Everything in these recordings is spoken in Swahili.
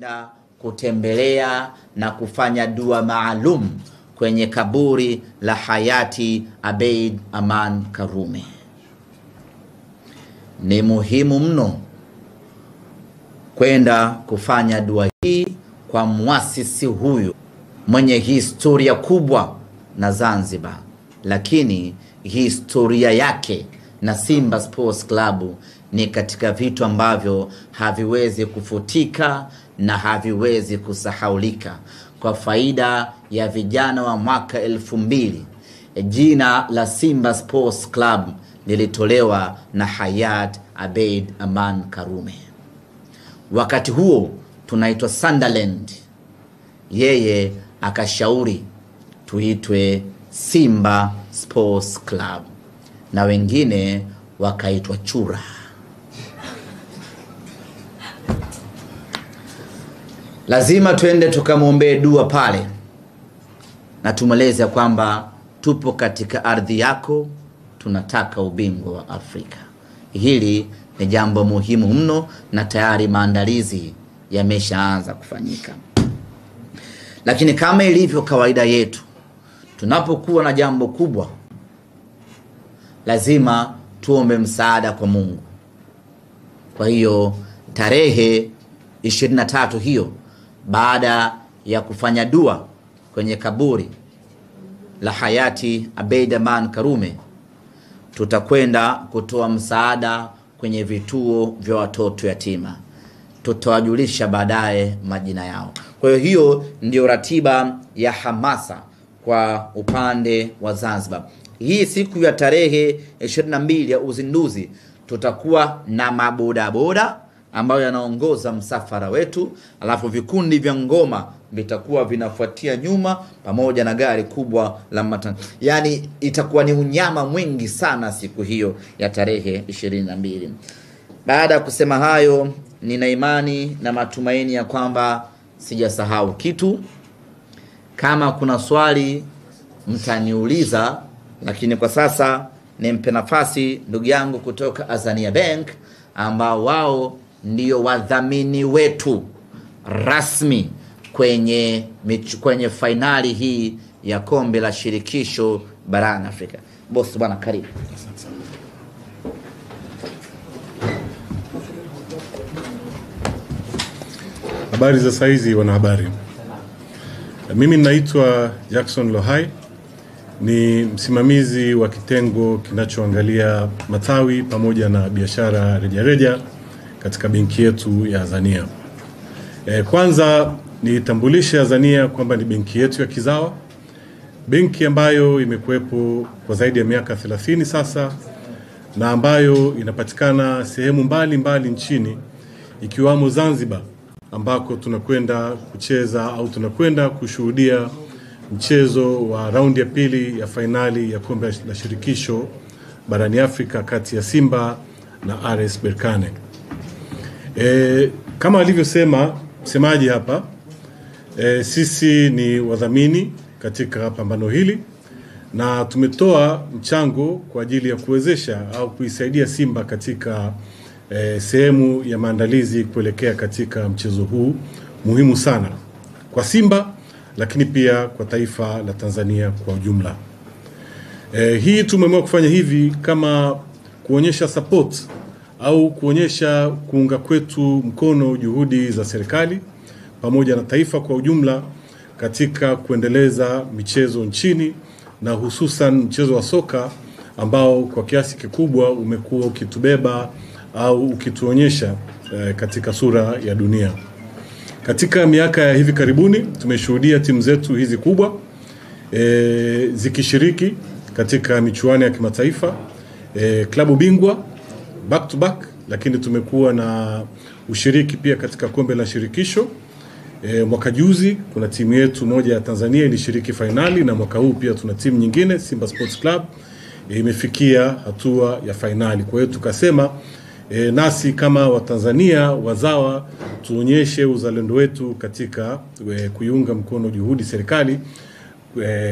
Kwenda kutembelea na kufanya dua maalum kwenye kaburi la hayati Abeid Aman Karume. Ni muhimu mno kwenda kufanya dua hii kwa muasisi huyu mwenye historia kubwa na Zanzibar, lakini historia yake na Simba Sports Club ni katika vitu ambavyo haviwezi kufutika na haviwezi kusahaulika. Kwa faida ya vijana wa mwaka 2000, jina la Simba Sports Club lilitolewa na Hayat Abeid Aman Karume. Wakati huo tunaitwa Sunderland, yeye akashauri tuitwe Simba Sports Club na wengine wakaitwa Chura. Lazima tuende tukamwombee dua pale na tumweleze kwamba tupo katika ardhi yako, tunataka ubingwa wa Afrika. Hili ni jambo muhimu mno na tayari maandalizi yameshaanza kufanyika. Lakini kama ilivyo kawaida yetu, tunapokuwa na jambo kubwa lazima tuombe msaada kwa Mungu. Kwa hiyo tarehe 23 hiyo, baada ya kufanya dua kwenye kaburi la hayati Abeid Aman Karume, tutakwenda kutoa msaada kwenye vituo vya watoto yatima. Tutawajulisha baadaye majina yao. Kwa hiyo hiyo ndio ratiba ya hamasa kwa upande wa Zanzibar. Hii siku ya tarehe 22 ya uzinduzi tutakuwa na mabodaboda ambayo yanaongoza msafara wetu, alafu vikundi vya ngoma vitakuwa vinafuatia nyuma pamoja na gari kubwa la matanga. Yani itakuwa ni unyama mwingi sana siku hiyo ya tarehe 22. Baada ya kusema hayo, nina imani na matumaini ya kwamba sijasahau kitu. Kama kuna swali mtaniuliza, lakini kwa sasa nimpe nafasi ndugu yangu kutoka Azania Bank ambao wao ndio wadhamini wetu rasmi kwenye finali hii ya kombe la shirikisho barani Afrika. Boss bwana, karibu. Habari za saizi wanahabari. Mimi naitwa Jackson Lohai, ni msimamizi wa kitengo kinachoangalia matawi pamoja na biashara rejareja katika benki yetu ya Azania. Kwanza nitambulishe Azania kwamba ni benki yetu ya kizawa, benki ambayo imekuwepo kwa zaidi ya miaka 30 sasa na ambayo inapatikana sehemu mbali mbali nchini ikiwamo Zanzibar, ambako tunakwenda kucheza au tunakwenda kushuhudia mchezo wa raundi ya pili ya fainali ya kombe la shirikisho barani Afrika kati ya Simba na RS Berkane. Kama alivyosema msemaji hapa, sisi ni wadhamini katika pambano hili na tumetoa mchango kwa ajili ya kuwezesha au kuisaidia Simba katika sehemu ya maandalizi kuelekea katika mchezo huu muhimu sana kwa Simba, lakini pia kwa taifa la Tanzania kwa ujumla. Hii tumeamua kufanya hivi kama kuonyesha support au kuonyesha kuunga kwetu mkono juhudi za serikali pamoja na taifa kwa ujumla katika kuendeleza michezo nchini na hususan mchezo wa soka ambao kwa kiasi kikubwa umekuwa ukitubeba au ukituonyesha katika sura ya dunia. Katika miaka ya hivi karibuni tumeshuhudia timu zetu hizi kubwa zikishiriki katika michuano ya kimataifa, klabu bingwa back to back, lakini tumekuwa na ushiriki pia katika kombe la shirikisho. Mwaka juzi kuna timu yetu moja ya Tanzania ilishiriki fainali, na mwaka huu pia tuna timu nyingine Simba Sports Club imefikia hatua ya fainali. Kwa hiyo tukasema nasi kama Watanzania wazawa tuonyeshe uzalendo wetu katika kuiunga mkono juhudi serikali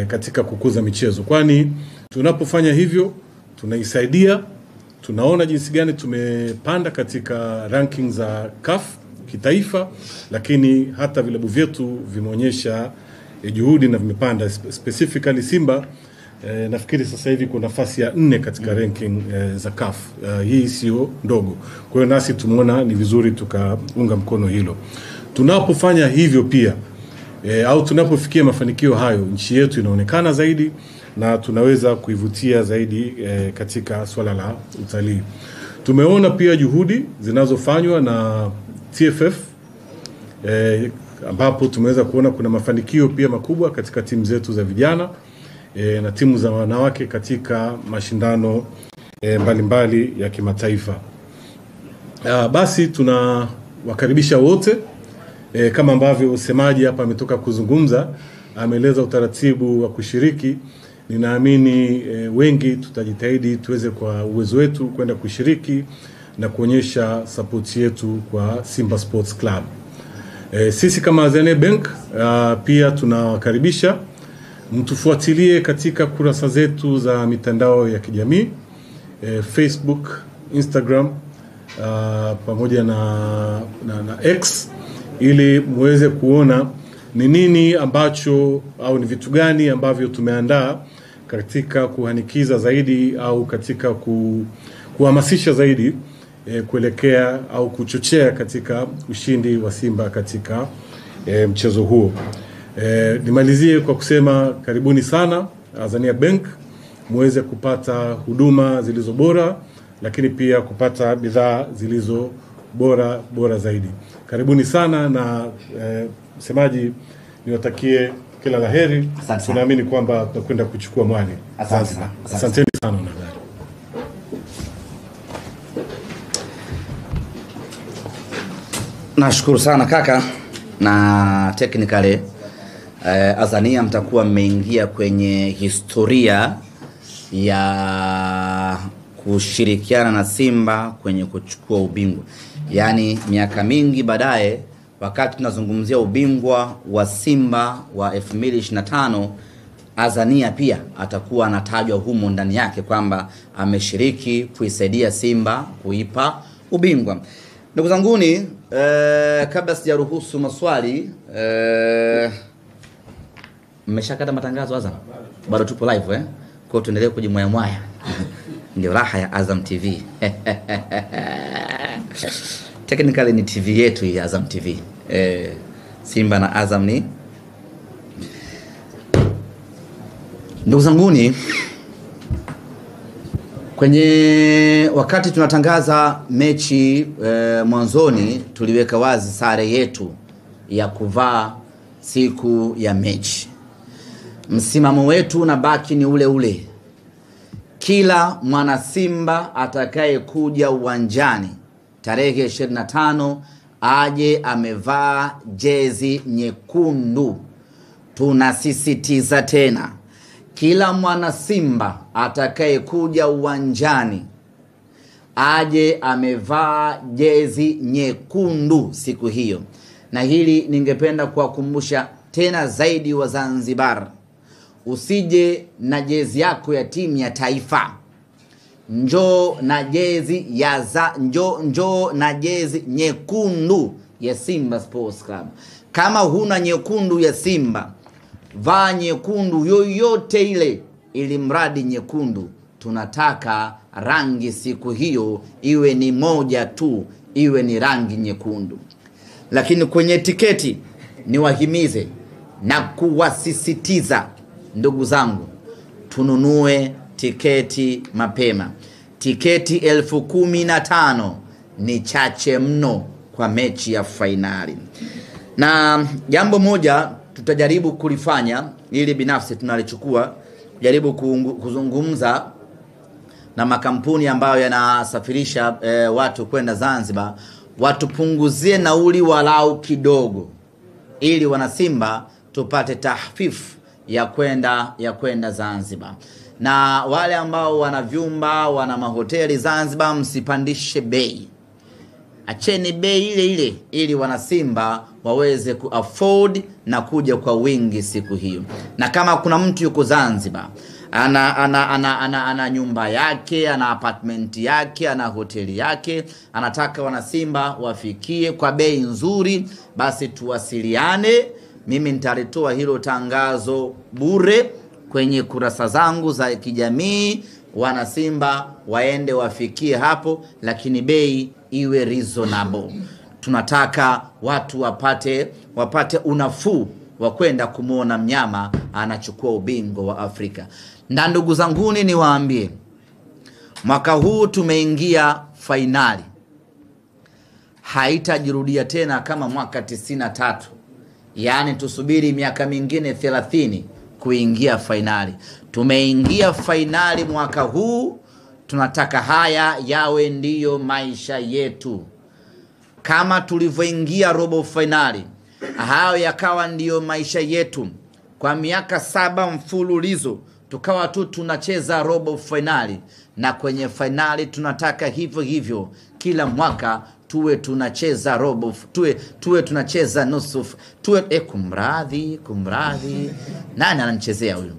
katika kukuza michezo, kwani tunapofanya hivyo tunaisaidia. Tunaona jinsi gani tumepanda katika ranking za CAF kitaifa, lakini hata vilabu vyetu vimeonyesha juhudi na vimepanda. Specifically Simba nafikiri sasa hivi kuna nafasi ya 4 katika ranking za CAF. Hii sio ndogo. Kwa hiyo nasi tumeona ni vizuri tukaunga mkono hilo. Tunapofanya hivyo pia au tunapofikia mafanikio hayo, nchi yetu inaonekana zaidi na tunaweza kuivutia zaidi katika swala la utalii. Tumeona pia juhudi zinazofanywa na TFF ambapo tumeweza kuona kuna mafanikio pia makubwa katika timu zetu za vijana na timu za wanawake katika mashindano mbalimbali ya kimataifa. Basi tunawakaribisha wote. Kama ambavyo usemaji hapa ametoka kuzungumza, ameeleza utaratibu wa kushiriki. Ninaamini wengi tutajitahidi tuweze kwa uwezo wetu kwenda kushiriki na kuonyesha support yetu kwa Simba Sports Club. Sisi kama Azania Bank pia tunawakaribisha mtufuatilie katika kurasa zetu za mitandao ya kijamii, Facebook, Instagram, pamoja na X, ili muweze kuona ni nini ambacho au ni vitu gani ambavyo tumeandaa katika kuhanikiza zaidi au katika kuhamasisha zaidi kuelekea au kuchochea katika ushindi wa Simba katika mchezo huo. Nimalizie kwa kusema karibuni sana Azania Bank, muweze kupata huduma zilizo bora, lakini pia kupata bidhaa zilizo bora zaidi. Karibuni sana na msemaji, niwatakie kila laheri. Tunaamini kwamba tunakwenda kuchukua mwani. Asanteni sana wanahabari. Nashukuru sana kaka. Na technically Azania mtakuwa mmeingia kwenye historia ya kushirikiana na Simba kwenye kuchukua ubingwa. Yaani miaka mingi baadaye, wakati tunazungumzia ubingwa wa Simba wa 2025, Azania pia atakuwa anatajwa humo ndani yake kwamba ameshiriki kuisaidia Simba kuipa ubingwa. Ndugu zanguni, kabla sijaruhusu maswali, mmeshakata matangazo Azam? Bado tupo live eh? Kwa hiyo tuendelee kujimwaya mwaya. Ndio raha ya Azam TV. Technically ni TV yetu ya Azam TV. Simba na Azam ni. Ndugu zanguni, kwenye wakati tunatangaza mechi mwanzoni tuliweka wazi sare yetu ya kuvaa siku ya mechi. Msimamo wetu unabaki ni ule ule. Kila mwana Simba atakaye kuja uwanjani tarehe 25 aje amevaa jezi nyekundu. Tunasisitiza tena, kila mwana Simba atakaye kuja uwanjani aje amevaa jezi nyekundu siku hiyo. Na hili ningependa kuwakumbusha tena zaidi wa Zanzibar, usije na jezi yako ya timu ya taifa. Njoo na jezi ya njoo na jezi nyekundu ya Simba Sports Club. Kama huna nyekundu ya Simba, vaa nyekundu yoyote ile, ili mradi nyekundu. Tunataka rangi siku hiyo iwe ni moja tu, iwe ni rangi nyekundu. Lakini kwenye tiketi niwahimize na kuwasisitiza ndugu zangu, tununue tiketi mapema. Tiketi 15,000 ni chache mno kwa mechi ya fainali. Na jambo moja tutajaribu kulifanya, ili binafsi tunalichukua, kujaribu kuzungumza na makampuni ambayo yanasafirisha watu kwenda Zanzibar, watupunguzie nauli walau kidogo, ili wanasimba tupate tahfifu ya kwenda Zanzibar. Na wale ambao wana vyumba, wana mahoteli Zanzibar, msipandishe bei. Acheni bei ile ile ili wanasimba waweze ku afford na kuja kwa wingi siku hiyo. Na kama kuna mtu yuko Zanzibar Ana nyumba yake, ana apartment yake, ana hoteli yake, anataka wanasimba wafikie kwa bei nzuri, basi tuwasiliane. Mimi nitalitoa hilo tangazo bure kwenye kurasa zangu za kijamii, wanasimba waende wafikie hapo, lakini bei iwe reasonable. Tunataka watu wapate unafuu wa kwenda kumuona mnyama anachukua ubingwa wa Afrika. Na ndugu zanguni niwaambie, mwaka huu tumeingia fainali. Haitajirudia tena kama mwaka 93. Yaani tusubiri miaka mingine 30 kuingia fainali. Tumeingia fainali mwaka huu, tunataka haya yawe ndiyo maisha yetu. Kama tulivyoingia robo fainali, hayo yakawa ndiyo maisha yetu. Kwa miaka 7 mfululizo tukawa tu tunacheza robo fainali, na kwenye fainali tunataka hivyo hivyo kila mwaka tuwe tunacheza robo, tuwe tunacheza nusu, tuwe kumradhi. Nani ananichezea huyu?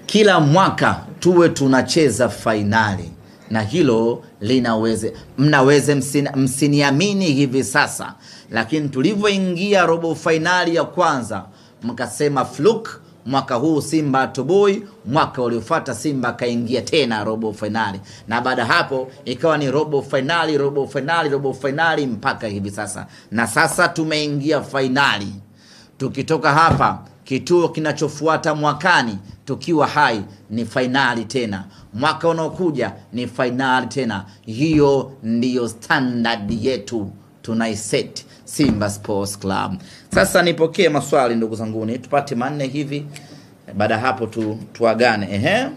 Kila mwaka tuwe tunacheza fainali. Na hilo linaweze, mnaweze msiniamini hivi sasa, lakini tulivyoingia robo fainali ya kwanza mkasema fluke, mwaka huu Simba toboi. Mwaka uliofuata Simba kaingia tena robo fainali, na baada hapo ikawa ni robo fainali, robo fainali, robo fainali mpaka hivi sasa. Na sasa tumeingia fainali. Tukitoka hapa, kituo kinachofuata mwakani tukiwa hai ni fainali tena, mwaka unaokuja ni fainali tena. Hiyo ndiyo standard yetu tunaiset Simba Sports Club. Sasa nipokee maswali ndugu zanguni, tupate manne hivi, baada hapo tuagane. Ehe.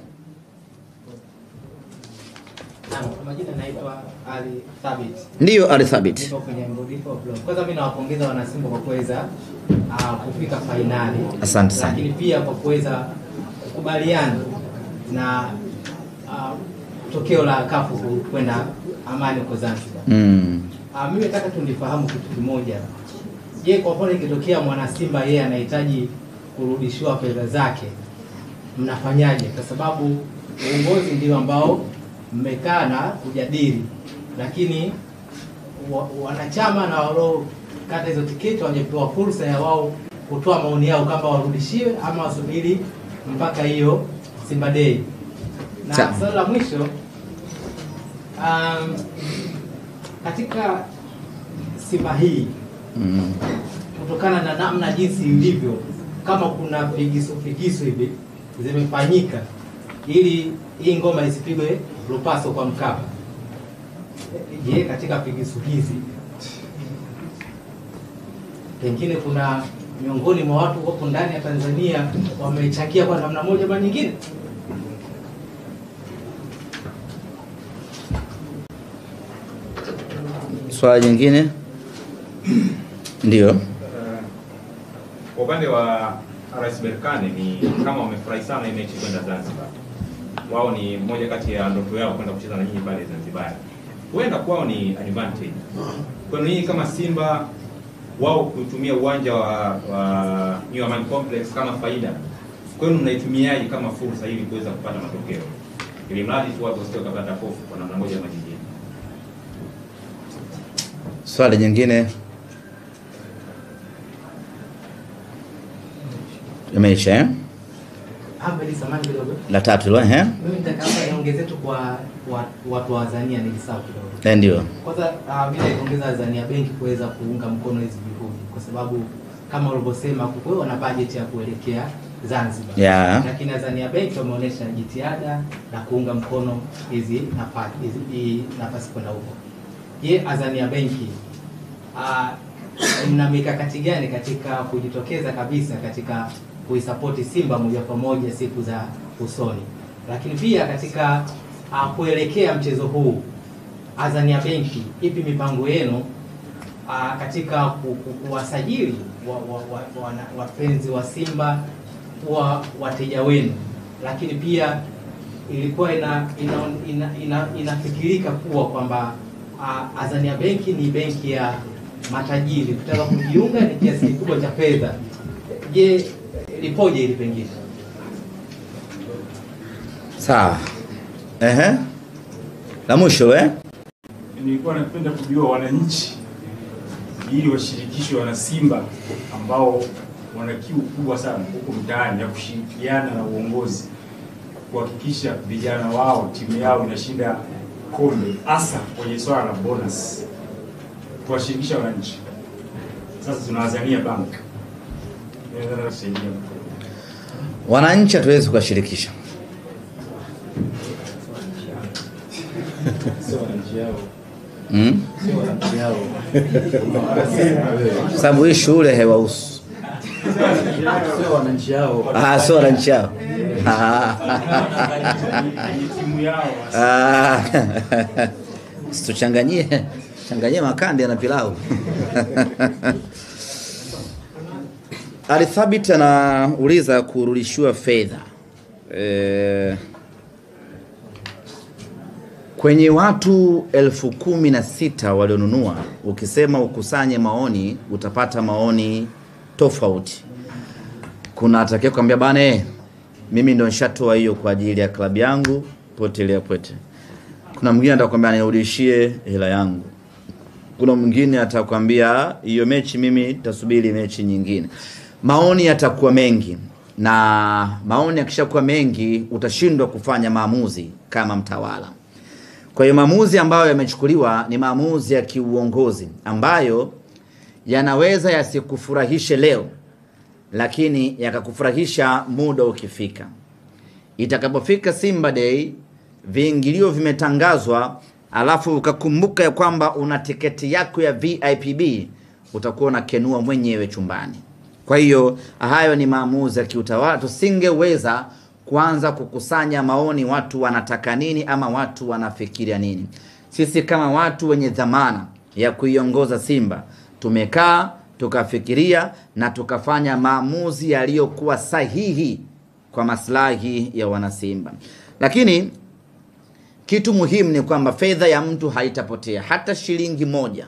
Kwa majina naitwa Ali Thabit. Ndio Ali Thabit. Niko kwenye Mbodifo Blog. Kwanza mimi nawapongeza wana Simba kwa kuweza kufika fainali. Asante sana. Lakini pia kwa kuweza kukubaliana na tokeo la kafu kwenda Amani kwa Zanzibar. Mimi nataka tu nifahamu kitu kimoja. Je, kwa mfano ikitokea mwana Simba yeye anahitaji kurudishiwa fedha zake, mnafanyaje? Kwa sababu uongozi ndio ambao mmekaa na kujadili, lakini wanachama na waliokata hizo tiketi hawajapewa fursa ya wao kutoa maoni yao kama warudishiwe ama wasubiri mpaka hiyo Simba Day. Na swali la mwisho, katika Simba hii kutokana na namna jinsi ilivyo, kama kuna figisu hivi zimefanyika ili hii ngoma isipigwe lupaso kwa Mkapa, je, katika figisu hizi pengine kuna miongoni mwa watu wapo ndani ya Tanzania wamechangia kwa namna moja au nyingine? Swali jingine? Ndio. Kwa upande wa RS Berkane ni kama wamefurahi sana hii mechi kwenda Zanzibar. Wao ni mmoja kati ya ndoto yao kwenda kucheza na nyinyi pale Zanzibar. Huenda kwao ni advantage. Kwa nini kama Simba wao kutumia uwanja wa New Amaan Complex kama faida, kwa hiyo mnaitumiaje kama fursa ili kuweza kupata matokeo? Ili mradi tu watu wasije kupata hofu kwa namna moja ama nyingine. Swali jingine imeisha eh? Hapa ni samani kidogo. La tatu lo eh? Mimi nitakaomba niongeze tu kwa watu wa Tanzania, nilisahau kidogo. Ndio. Kwanza mimi naipongeza Azania Bank kuweza kuunga mkono hizi juhudi, kwa sababu kama ulivyosema kwa wana budget ya kuelekea Zanzibar. Yeah. Lakini Azania Bank wameonyesha jitihada na kuunga mkono hizi nafasi kwenda huko. Je, Azania Bank mna mikakati gani katika kujitokeza kabisa katika kuisupport Simba moja kwa moja siku za usoni? Lakini pia katika kuelekea mchezo huu, Azania Bank ipi mipango yenu katika kuwasajili wapenzi wa Simba kuwa wateja wenu? Lakini pia ilikuwa inafikirika kuwa kwamba Azania Bank ni benki ya matajiri, kutaka kujiunga ni kiasi kikubwa cha fedha. Je, lipoje ili pengine? Sawa. Ehe. La mwisho Nilikuwa napenda kujua wananchi ili washirikishwe wana Simba ambao wana kiu kubwa sana huko mtaani ya kushirikiana na uongozi kuhakikisha vijana wao timu yao inashinda kombe, hasa kwenye swala la bonus. Kuwashirikisha wananchi. Sasa tunawazania bank. Wananchi hatuwezi kuwashirikisha. Sababu hii shule haiwahusu. Sio wananchi yao. Sio wananchi yao. Situchanganyie, changanyie makande na pilau. Alithabit anauliza kurudishiwa fedha. Kwenye watu 16,000 walionunua, ukisema ukusanye maoni utapata maoni tofauti. Kuna atakaye kuambia bana, mimi ndo nishatoa hiyo kwa ajili ya klabu yangu, potelea pote. Kuna mwingine atakwambia nirudishie hela yangu. Kuna mwingine atakwambia hiyo mechi mimi nitasubiri mechi nyingine. Maoni yatakuwa mengi, na maoni yakishakuwa mengi utashindwa kufanya maamuzi kama mtawala. Kwa hiyo maamuzi ambayo yamechukuliwa ni maamuzi ya kiuongozi ambayo yanaweza yasikufurahishe leo, lakini yakakufurahisha muda ukifika. Itakapofika Simba Day, viingilio vimetangazwa, alafu ukakumbuka ya kwamba una tiketi yako ya VIPB, utakuwa unakenua mwenyewe chumbani. Kwa hiyo hayo ni maamuzi ya kiutawala. Tusingeweza kuanza kukusanya maoni watu wanataka nini ama watu wanafikiria nini. Sisi kama watu wenye dhamana ya kuiongoza Simba tumekaa tukafikiria na tukafanya maamuzi yaliyokuwa sahihi kwa maslahi ya wanasimba. Lakini kitu muhimu ni kwamba fedha ya mtu haitapotea hata shilingi moja.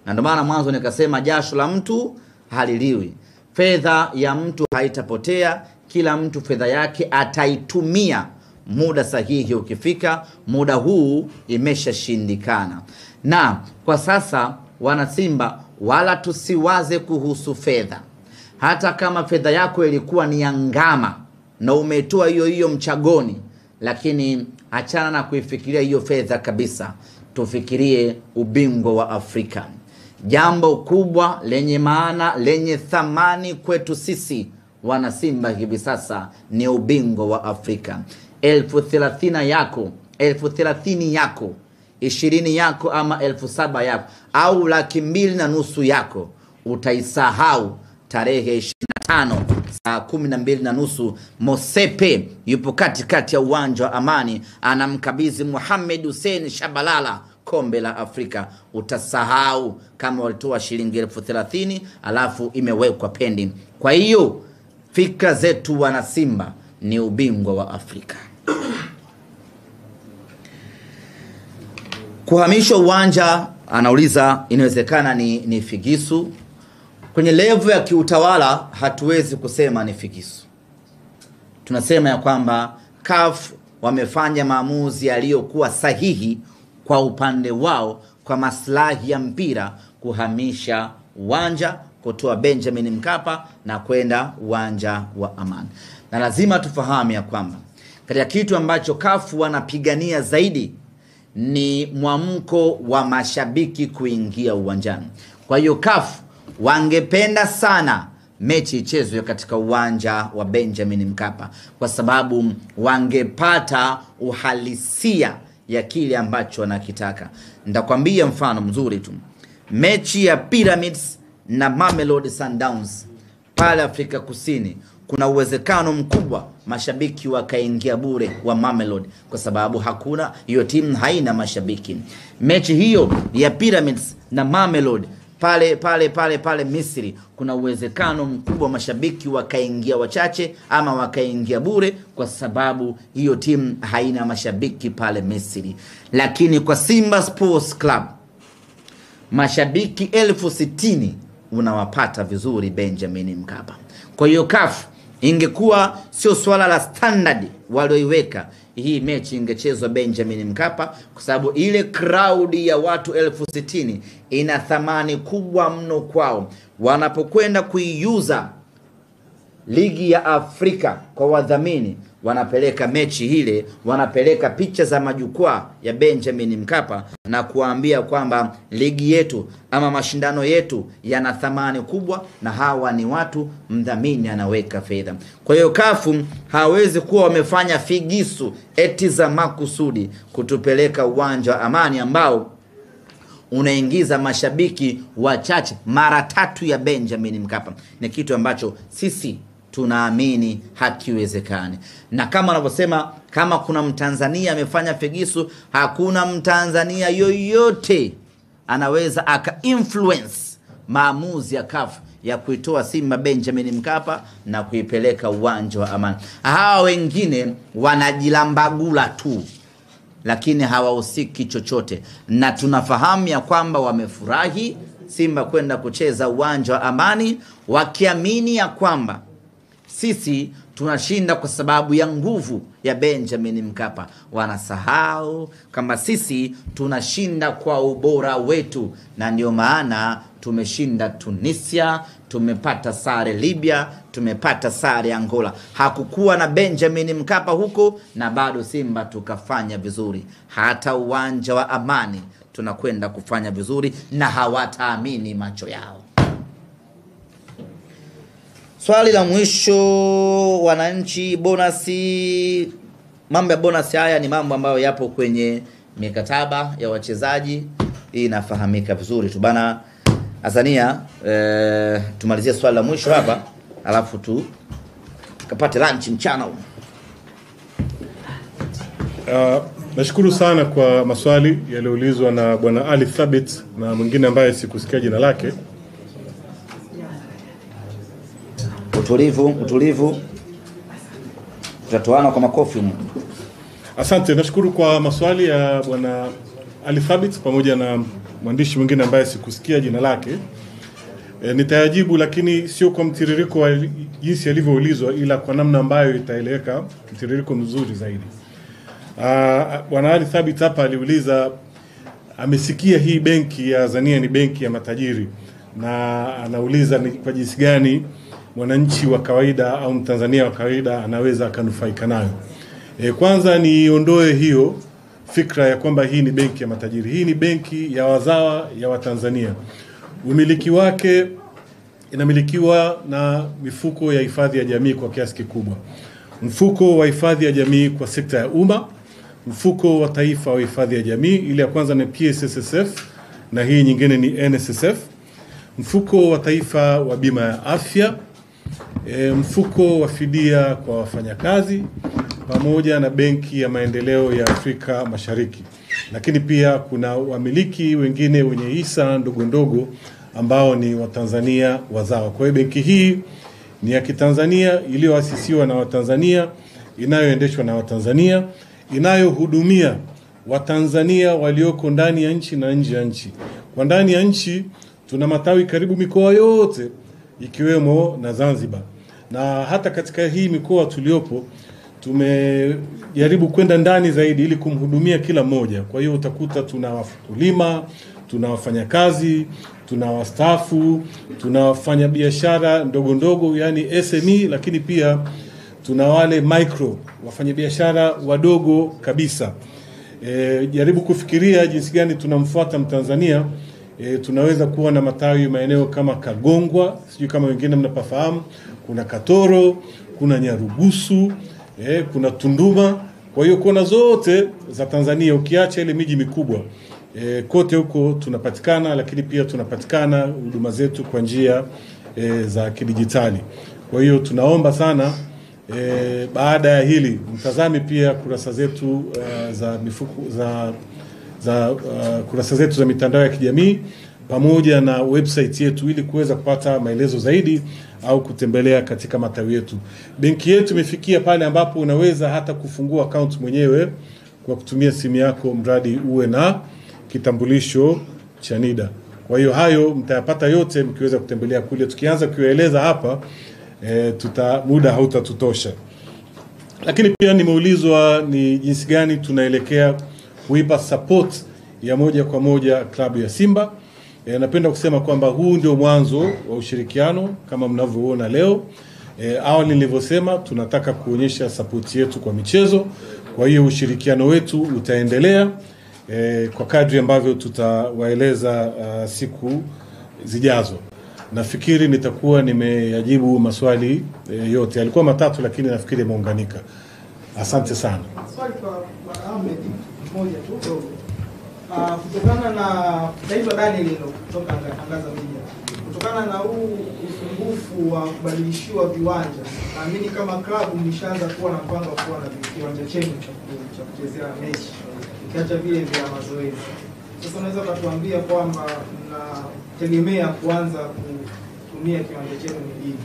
Na ndio maana mwanzo nikasema jasho la mtu haliliwi. Fedha ya mtu haitapotea, kila mtu fedha yake ataitumia muda sahihi ukifika. Muda huu imeshashindikana. Na kwa sasa wanasimba wala tusiwaze kuhusu fedha. Hata kama fedha yako ilikuwa ni ngama na umetoa hiyo hiyo mchagoni, lakini achana na kuifikiria hiyo fedha kabisa. Tufikirie ubingwa wa Afrika. Jambo kubwa lenye maana lenye thamani kwetu sisi wanasimba hivi sasa ni ubingwa wa Afrika. 30,000 yako, 30,000 yako, 20 yako ama 7,000 yako au 250,000 yako utaisahau tarehe 25 saa 12:30. Mosepe yupo katikati ya uwanja wa Amani anamkabidhi Mohamed Hussein Shabalala kombe la Afrika. Utasahau kama walitoa shilingi 30,000 alafu imewekwa pending. Kwa hiyo fikra zetu wanasimba ni ubingwa wa Afrika. Kuhamishwa uwanja, anauliza inawezekana ni figisu. Kwenye level ya kiutawala hatuwezi kusema ni figisu. Tunasema ya kwamba CAF wamefanya maamuzi yaliyokuwa sahihi kwa upande wao kwa maslahi ya mpira, kuhamisha uwanja kutoa Benjamin Mkapa na kwenda uwanja wa Amani. Na lazima tufahamu ya kwamba katika kitu ambacho CAF wanapigania zaidi ni mwamko wa mashabiki kuingia uwanjani. Kwa hiyo CAF wangependa sana mechi ichezwe katika uwanja wa Benjamin Mkapa, kwa sababu wangepata uhalisia ya kile ambacho wanakitaka. Nitakwambia mfano mzuri tu. Mechi ya Pyramids na Mamelodi Sundowns pale Afrika Kusini, kuna uwezekano mkubwa mashabiki wakaingia bure wa Mamelodi, kwa sababu hakuna, hiyo timu haina mashabiki. Mechi hiyo ya Pyramids na Mamelodi pale pale pale pale Misri, kuna uwezekano mkubwa mashabiki wakaingia wachache ama wakaingia bure, kwa sababu hiyo timu haina mashabiki pale Misri. Lakini kwa Simba Sports Club mashabiki 60,000 unawapata vizuri Benjamin Mkapa. Kwa hiyo CAF Ingekuwa sio swala la standard walioiweka, hii mechi ingechezwa Benjamin Mkapa, kwa sababu ile crowd ya watu 60,000 ina thamani kubwa mno kwao. Wanapokwenda kuiuza ligi ya Afrika kwa wadhamini, wanapeleka mechi ile, wanapeleka picha za majukwaa ya Benjamin Mkapa na kuambia kwamba ligi yetu ama mashindano yetu yana thamani kubwa, na hawa ni watu mdhamini anaweka fedha. Kwa hiyo kafu hawezi kuwa wamefanya figisu eti za makusudi kutupeleka uwanja wa Amani ambao unaingiza mashabiki wachache mara 3 ya Benjamin Mkapa. Ni kitu ambacho sisi tunaamini hakiwezekani. Na kama wanavyosema, kama kuna Mtanzania amefanya figisu, hakuna Mtanzania yoyote anaweza aka influence maamuzi ya CAF ya kuitoa Simba Benjamin Mkapa na kuipeleka uwanja wa Amani. Hawa wengine wanajilambagula tu, lakini hawahusiki chochote. Na tunafahamu ya kwamba wamefurahi Simba kwenda kucheza uwanja wa Amani, wakiamini ya kwamba sisi tunashinda kwa sababu ya nguvu ya Benjamin Mkapa. Wanasahau kama sisi tunashinda kwa ubora wetu, na ndio maana tumeshinda Tunisia, tumepata sare Libya, tumepata sare Angola. Hakukuwa na Benjamin Mkapa huko, na bado Simba tukafanya vizuri. Hata uwanja wa Amani tunakwenda kufanya vizuri, na hawataamini macho yao. Swali la mwisho, wananchi, bonasi. Mambo ya bonasi haya ni mambo ambayo yapo kwenye mikataba ya wachezaji. Hii inafahamika vizuri tu bana. Azania, tumalizie swali la mwisho hapa alafu tu kapate lunch mchana. Nashukuru sana kwa maswali yaliyoulizwa na Bwana Ali Thabit na mwingine ambaye sikusikia jina lake. Utulivu, utulivu. Tutatoana kwa makofi. Asante, nashukuru kwa maswali ya Bwana Ali Thabit pamoja na mwandishi mwingine ambaye sikusikia jina lake. Nitayajibu lakini sio kwa mtiririko wa jinsi yalivyoulizwa, ila kwa namna ambayo itaeleweka, mtiririko mzuri zaidi. Bwana Ali Thabit hapa aliuliza, amesikia hii benki ya Azania ni benki ya matajiri, na anauliza ni kwa jinsi gani mwananchi wa kawaida au Mtanzania wa kawaida anaweza akanufaika nayo. Kwanza niondoe hiyo fikra ya kwamba hii ni benki ya matajiri. Hii ni benki ya wazawa ya Watanzania. Umiliki wake inamilikiwa na mifuko ya hifadhi ya jamii kwa kiasi kikubwa. Mfuko wa hifadhi ya jamii kwa sekta ya umma, mfuko wa taifa wa hifadhi ya jamii, ile ya kwanza ni PSSSF na hii nyingine ni NSSF. Mfuko wa taifa wa bima ya afya, mfuko wa fidia kwa wafanyakazi, pamoja na benki ya maendeleo ya Afrika Mashariki. Lakini pia kuna wamiliki wengine wenye hisa ndogo ndogo ambao ni Watanzania wazawa. Kwa hiyo benki hii ni ya Kitanzania, iliyoasisiwa na Watanzania, inayoendeshwa na Watanzania, inayohudumia Watanzania walioko ndani ya nchi na nje ya nchi. Kwa ndani ya nchi tuna matawi karibu mikoa yote ikiwemo na Zanzibar. Na hata katika hii mikoa tuliopo tumejaribu kwenda ndani zaidi ili kumhudumia kila mmoja. Kwa hiyo utakuta tuna wakulima, tuna wafanyakazi, tuna wastaafu, tuna wafanyabiashara ndogo ndogo yani SME, lakini pia tuna wale micro, wafanyabiashara wadogo kabisa. Jaribu kufikiria jinsi gani tunamfuata Mtanzania. Tunaweza kuwa na matawi maeneo kama Kagongwa, sijui kama wengine mnapafahamu, kuna Katoro, kuna Nyarugusu, kuna Tunduma. Kwa hiyo kona zote za Tanzania ukiacha ile miji mikubwa, kote huko tunapatikana, lakini pia tunapatikana huduma zetu kwa njia za kidijitali. Kwa hiyo tunaomba sana baada ya hili mtazame pia kurasa zetu za mifuko za kurasa zetu za mitandao ya kijamii pamoja na website yetu ili kuweza kupata maelezo zaidi au kutembelea katika matawi yetu. Benki yetu imefikia pale ambapo unaweza hata kufungua account mwenyewe kwa kutumia simu yako, mradi uwe na kitambulisho cha NIDA. Kwa hiyo hayo mtayapata yote mkiweza kutembelea kule. Tukianza kueleza hapa Muda hautatutosha. Lakini pia nimeulizwa ni jinsi gani tunaelekea kuipa support ya moja kwa moja klabu ya Simba. Napenda kusema kwamba huu ndio mwanzo wa ushirikiano kama mnavyoona leo. Awali nilivyosema tunataka kuonyesha support yetu kwa michezo. Kwa hiyo ushirikiano wetu utaendelea kwa kadri ambavyo tutawaeleza siku zijazo. Nafikiri nitakuwa nimeyajibu maswali yote. Yalikuwa matatu lakini nafikiri yameunganika. Asante sana. Swali kwa Ahmed moja tu dogo. Kutokana na naitwa Daniel Ino kutoka Angaza Media. Kutokana na huu usumbufu wa kubadilishiwa viwanja, naamini kama klabu mlishaanza kuwa na mpango wa kuwa na kiwanja chenu cha kuchezea mechi, ukiacha vile vya mazoezi. Sasa unaweza kutuambia kwamba mnategemea kuanza kutumia kiwanja chenu ni lini?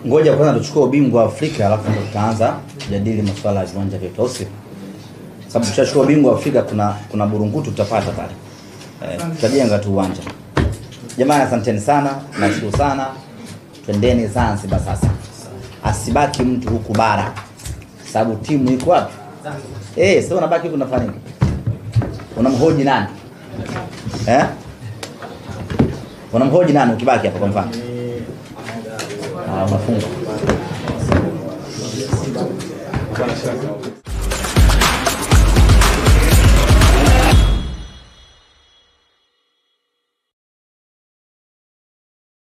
Ngoja kwanza tuchukue ubingwa wa Afrika alafu ndo tutaanza kujadili masuala ya viwanja vyetu. Sababu tushachukua ubingwa wa Afrika, kuna burungutu tutapata pale. Tutajenga tu uwanja. Jamani, asanteni sana, nashukuru sana. Twendeni Zanzibar sasa. Asibaki mtu huku bara. Sababu timu iko wapi? Zanzibar. Sasa unabaki huku unafanya nini? Unamhoji nani? Unamhoji nani ukibaki hapa kwa mfano? Unafunga.